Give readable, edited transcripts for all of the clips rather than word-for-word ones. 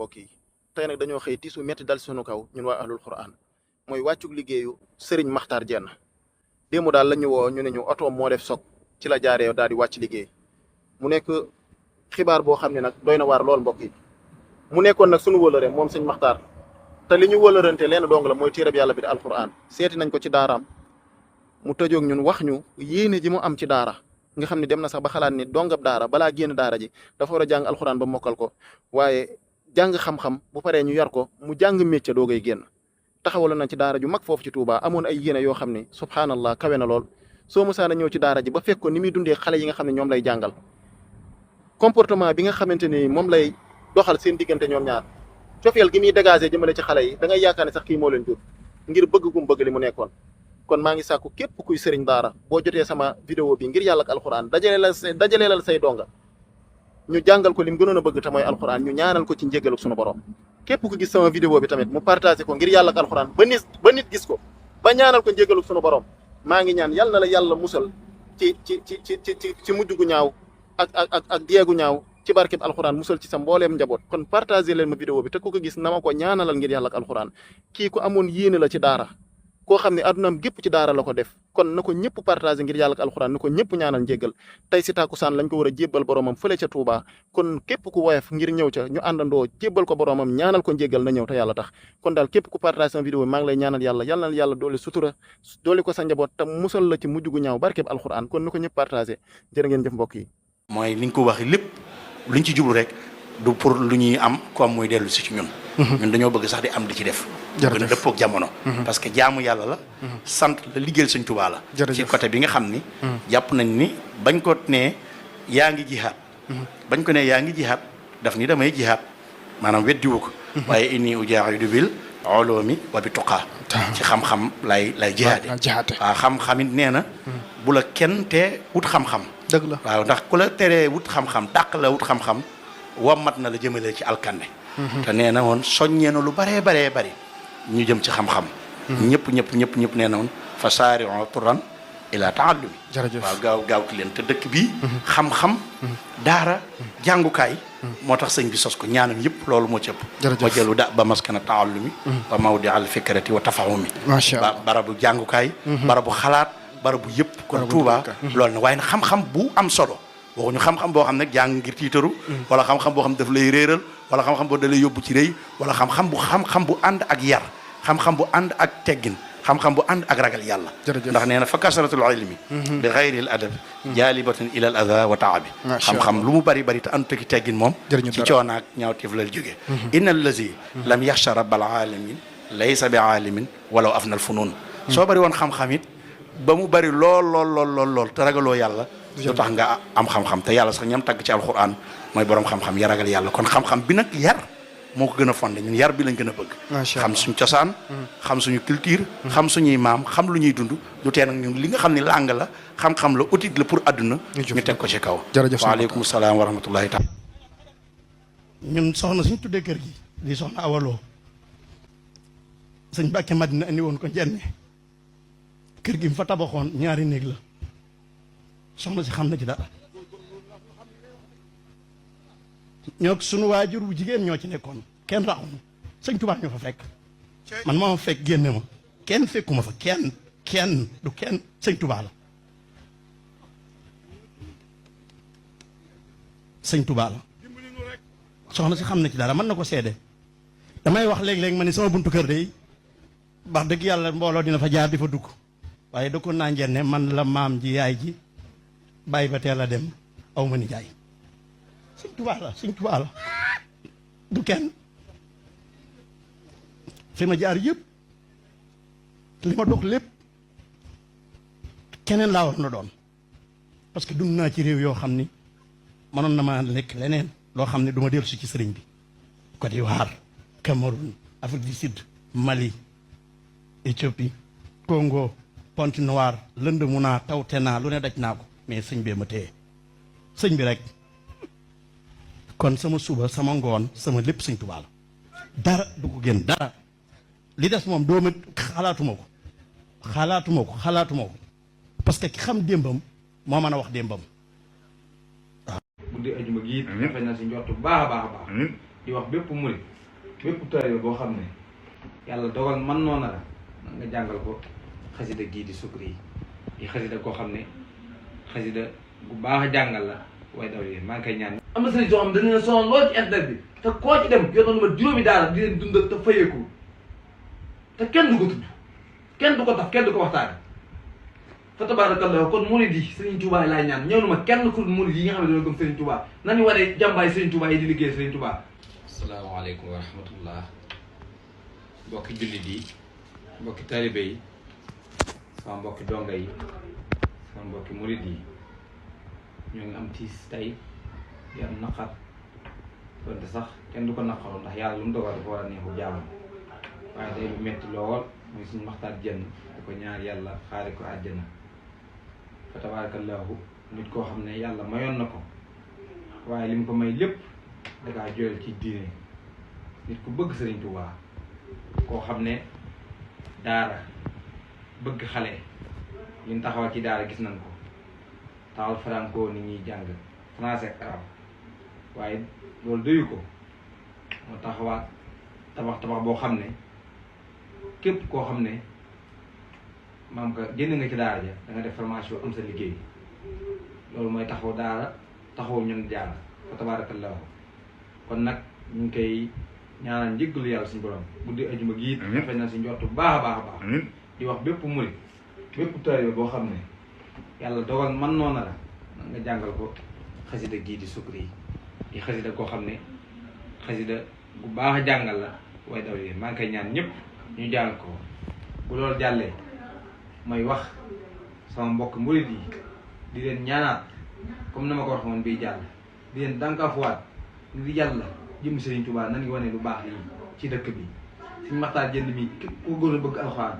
mbokk yi tey nag dañoo xëy tiisu metti dal sunu kaw ñun waa ahlul quran mooy wàccug liggéeyu Serigne Makhtar Diène démb daal la ñu woo ñu ne ñu otoom moo def soog ci la jaaree daal di wàcc liggéey mu nekk xibaar boo xam ne nag doy na waar lool mbokk yi mu nekkoon nag sunu wëlëre moom sëñ Makhtar te li ñu wëlërante leen dong la mooy téereb yàlla bi di alquran seeti nañ ko ci daaraam mu tëjoog ñun wax ñu yéene ji mu am ci daara nga xam ne dem na sax ba xalaat ni dongab daara balaa génn daara ji dafa war a jàng alquran ba mokkal ko waaye jàng xam-xam bu paree ñu yar ko mu jàng métier doogay génn taxawaloon na ci daara ju mag foofu ci Touba amoon ay yéene yoo xam ne subhanallah kawe na lool soo musaana ñëw ci daara ji ba fekk ko ni muy dundee xale yi nga xam ne ñoom lay jàngal comportement bi nga xamante ni moom lay doxal seen diggante ñoom ñaar cofeel gi muy dégagé jëmale ci xale yi da ngay yaakaar ne sax kii moo leen jur ngir bëgg gum bëgg li mu nekkoon kon maa ngi sàkku képp kuy sëriñ daara boo jotee sama vidéo bi ngir yàlla ak alxuraan dajaleelal say donga ñu jàngal ko lim gënoon a bëgg te mooy alxuraan ñu ñaanal ko ci njéggalu sunu borom képp ku gis sama vidéo bi tamit mu partagé ko ngir yàlla ak alxuraan ba nit gis ko ba ñaanal ko njéggalu sunu borom maa ngi ñaan yàlla na la yàlla musal ci mujj gu ñaaw ak deegu ñaaw ci barkeb alxuraan musal ci sa mbooleem njaboot kon partagé leen ma vidéo bi te ku ko gis na ma ko ñaanalal ngir yàlla ak alxuraan kii ku amoon yéene la ci daara koo xam ne addunaam gépp ci daara la ko def kon na ko ñëpp partagé ngir yàlla ak alxuraan na ko ñëpp ñaanal njéggal tey si tàkkusaan lañ ko war a jébbal boromam fële ca Touba kon képp ku woyof ngir ñëw ca ñu àndandoo jébbal ko boromam ñaanal ko njéggal na ñëw te yàlla tax kon daal képp ku partagé sama vidéo bi maa ngi lay ñaanal yàlla na yàlla doole sutura doole ko sa njaboot te musal la ci mujj gu ñaaw barkeb alxuraan kon na ko ñëpp partagé jërë ngeen jëf mbokk yi mooy ni nga ko waxee lépp luñ ci jublu rek du pour lu ñuy am comme muy dellu si ci ñun ñun dañoo bëgg sax di am di ci def gën a dëppook jamono parce que jaamu yàlla la sant la liggéeyal Sëñ Tuubaa la ci côté bi nga xam ni jàpp nañ ni bañ ko ne yaa ngi jihaad bañ ko ne yaa ngi jihaad daf ni damay jihaad maanaam weddiwu ko waaye inni ujaahidu bil ulumi wa bi tuqaa ci xam-xam lay jihaade waaw xam-xam it nee na bu la kenn te wut xam-xam dëgg la waaw ndax ku la teree wut xam-xam dàq la wut xam-xam wammat na la jëmale ci alkande te nee na woon soññee na lu baree bari ñu jëm ci xam-xam ñëpp nee na woon fa saari'u turan ila taallumi waaw gaawtu leen te dëkk bi xam-xam daara jàngukaay moo tax sëñ bi sos ko ñaanam yëpp loolu moo ci ëpp wa jëlu da ba maskana taallumi wa mawdi al fikrati wa tafahumi barabu jàngukaay barabu xalaat barabu yëpp kon Touba loolu na waaye nag xam-xam bu am solo waxuñu xam-xam boo xam ne jàng ngir tiitaru wala xam-xam boo xam ne daf lay réeral wala xam-xam boo da lay yóbbu ci rëy wala xam-xam bu ànd ak yar xam-xam bu ànd ak teggin xam-xam bu ànd ak ragal yàlla ndax nee na fa kasratul ilmi bi xayril adab jaalibatun ila al adha wa taabi xam-xam lu mu bari te ànd ak teggin moom ci coonaak ñaawteef la jógee inna allazi lam yaxsha rabbal alamin laysa bi aalimin walaw afnal funun soo bari woon xam-xam it ba mu bari lool te ragaloo yàlla du tax nga am xam-xam te yàlla sax ñam tagg ci alquran mooy borom xam-xam ya ragal yàlla kon xam-xam bi nag yar moo ko gën a fondé ñun yar bi lañ gën a bëgg xam suñu cosaan xam suñu culture xam suñuy maam xam lu ñuy dund du tee nag ñun li nga xam ne langue la xam-xam la outil la pour àdduna ñu teg ko ci kaw waaleykum salaam wa rahmatullahi taala ñun soxna suñ tuddee kër gi di soxna awaloo sëñ Mbàkke Madina andi woon ko njenne kër gi mu fa tabaxoon ñaari néeg la soxna si xam na ci dara ñoo sunu waajur bu jigéen ñoo ci nekkoon kenn raxuñu sëñ Tuubaa ñoo fa fekk man maa fekk génne ma kenn fekkuma fa kenn du kenn sëñ Tuubaa la sëñ Tuubaa la soxna si xam na ci dara mën na ko seede damay wax léeg-léeg ma ni sama buntu kër day wax dëgg yàlla mbooloo dina fa jaar di fa dugg waaye dëkkoon naa njenne man la maam ji yaay ji bàyyi ba teel a dem aw ma ni jaay sëñ Tuubaa la du kenn fi ma jaar yëpp li ma dox lépp keneen laa war na doon parce que dund naa ci réew yoo xam ni mënoon na maa lekk leneen loo xam ne du ma dellu si ci sëriñ bi Côte d'Ivoire Cameroun Afrique du Sud Mali Éthiopie Congo Pointe Noire lënd mu naa tawte naa lu ne daj naa ko mais sëñ bee ma téye sëñ bi rek kon sama suba sama ngoon sama lépp sëñ Tuubaa la dara du ko génn dara li des moom dooma xalaatuma ko parce que ki xam démbam moo mën a wax démbam waaw guddi ajuma gi it rafet na si njort bu baax a baax di wax bépp murit bépp taalibe boo xam ne yàlla dogal man noona la nga jàngal ko xasida gii di sukri yi xasida koo xam ne xasida gu baax a jàngal la waaye daw yéen maa ngi koy ñaan. am na sëriñ soo xam ne dañu leen sonal lool ci internet bi te koo ci dem yor na lu ma juróomi daara di leen dundal te fayeeku te kenn du ko tudd kenn du ko taf kenn du ko waxtaane fa tabarakallah kon murid yi Serigne Touba laay ñaan ñëw na ma kenn ku murid yi nga xam ne dañoo gëm Serigne Touba nañu waree jàmbaay Serigne Touba yi di liggéey Serigne Touba. asalaamaaleykum wa rahmatullah mbokki jullit yi mbokki taalibe yi sama mbokki donga yi sama mbokki murid yi ñoo ngi am tiis tey di am naqar donte sax kenn du ko naqaru ndax yàlla lu mu dogal dafa war a neexu jaamam waaye day lu metti lool muy suñu Maxtaar Jenn di ko ñaar yàlla xaari ko àjjana fa tabarakallahu nit koo xam ne yàlla mayoon na ko waaye li mu ko may lépp dakaa joyal ci diine nit ku bëgg Sëriñ Tuubaa koo xam ne daara bëgg xale li ñu taxawal ci daara gis nañ ko taxawal franco ni ñuy jàng français ak arabe waaye loolu doyu ko moo taxawaat tabax boo xam ne képp koo xam ne maam ka génn nga ci daara ja da nga def formation am sa liggéey loolu mooy taxaw daara taxaw ñun jaara fa tabarakallahu kon nag ñu ngi koy ñaanal njéggalu yàlla suñu borom guddi ajuma gi it rafet na si njort bu baax a baax a baax di wax bépp murit bépp taalibe boo xam ne yàlla dogal man noona la nga jàngal ko xasida gii di sukri yi xasida koo xam ne xasida gu baax a jàngal la waaye daw yéen maa ngi koy ñaan ñëpp ñu jàng ko bu loolu jàllee may wax sama mbokk murit yi di leen ñaanaat comme na ma ko wax moon bii jàll di leen dànkaafuwaat ngir yàlla jëm Serigne Touba nan ngi wane lu baax lii ci dëkk bi suñu Maxtaar Jenn mi képp koo gën a bëgg alxuraan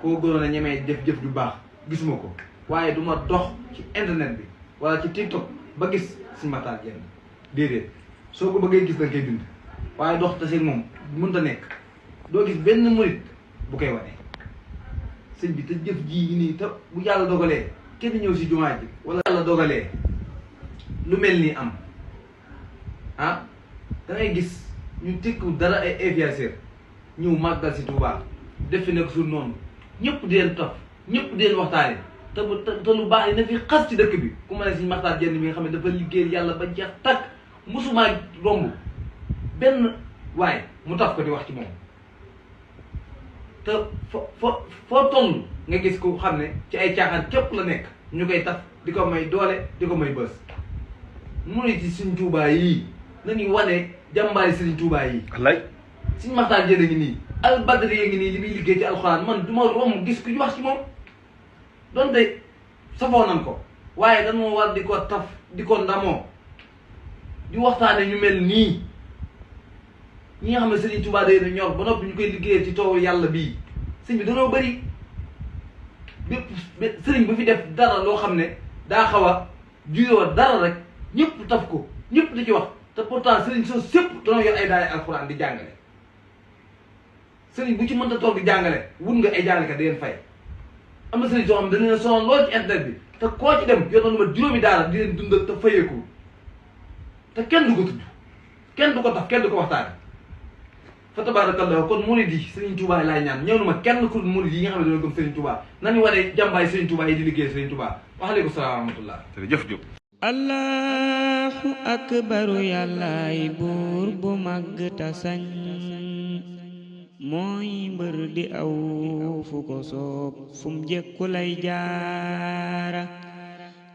koo gënoon a ñemee jëf-jëf ju baax gisuma ko waaye du ma dox ci internet bi wala ci TikTok ba gis suñu Maxtaar Jenn déedéet soo ko bëggee gis da nga koy bind waaye dox te seen moom mënta nekk doo gis benn murit bu koy wane sëñ bi te jëf jii nii te bu yàlla dogalee kenn ñëw si jumaa ji wala yàlla dogalee lu mel nii am ah da ngay gis ñu tekku dara ay influenceur ñëw màggal si Touba def fi nekk suur noonu ñëpp di leen topp ñëpp di leen waxtaane te lu baax yi na fi xas ci dëkk bi ku ma ne si Maxtaar Jenn mi nga xam ne dafa liggéey yàlla ba jeex tàkk mosumaa romb benn waaye mu taf ko di wax ci moom te foo toll nga gis ko xam ne ci ay caaxaan képp la nekk ñu koy taf di ko may doole di ko may bës murit yi Sëriñ Tuubaa yii nañu wane jàmbaari Sëriñ Tuubaa yi wallaay Sëriñ Maxtaar Jenn ngi nii albadri yi ngi nii li muy liggéey ci alxuraan man du ma romb gis ku ñu wax ci moom donte safoo nan ko waaye dañoo war di ko taf di ko ndamoo di waxtaane ñu mel nii ñi nga xam ne Sëriñ Tuubaa day na ñor ba noppi ñu koy liggéeyee ci toolu yàlla bii sëñ bi dañoo bëri bépp sëriñ bu fi def dara loo xam ne daa xaw a juyoo dara rek ñëpp taf ko ñëpp di ci wax te pourtant sëriñ soo sëpp dañoo yor ay daara alxuraan di jàngale sëriñ bu ci mënta toog di jàngale wut nga ay jàngalekat di leen fay am na sëriñ soo xam ne dañu leen sonal lool ci internet bi te koo ci dem yor na lu ma juróomi daara di leen dundal te fayeeku te kenn du ko tudd kenn du ko taf kenn du ko waxtaane fa tabarakallah kon murid yi Serigne Touba laay ñaan ñëw na ma kenn ku murid yi nga xam ne dañoo gëm Serigne Touba nañu waree jàmbaay Serigne Touba yi di liggéey Serigne Touba waaleykum salaam wa rahmatullah jërëjëf Diop. allahu akbaru yàllaay buur bu màgg ta sañ mooy mbër di aw fu ko soob fum jekku lay jaara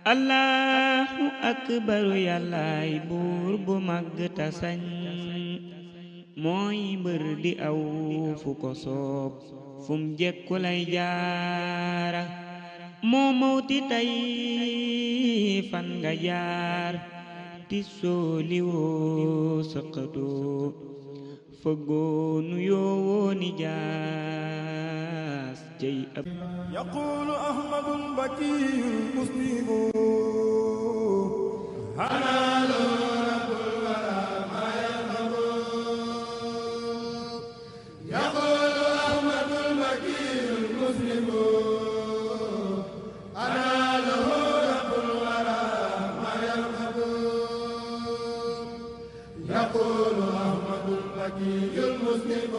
allahu akbaru yàllaay buur bu màgg ta sañ mooy mbër di aw fu ko soob fum jekku lay jaara moo mawti tey fan nga jaar ti sooliwoo sëqatoo fëggoonu yoowoo ni jaas jey ab yaqulu ahmadul bakiyul muslimu يقول الغني المذنب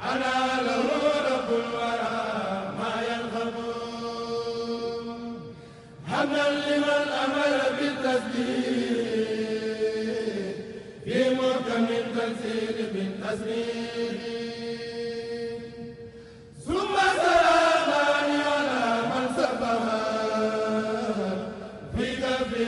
أنا له رب الورى ما ينخب حمدا لمن أمر بالتسبيح في محكم التنزيل بالتسبيح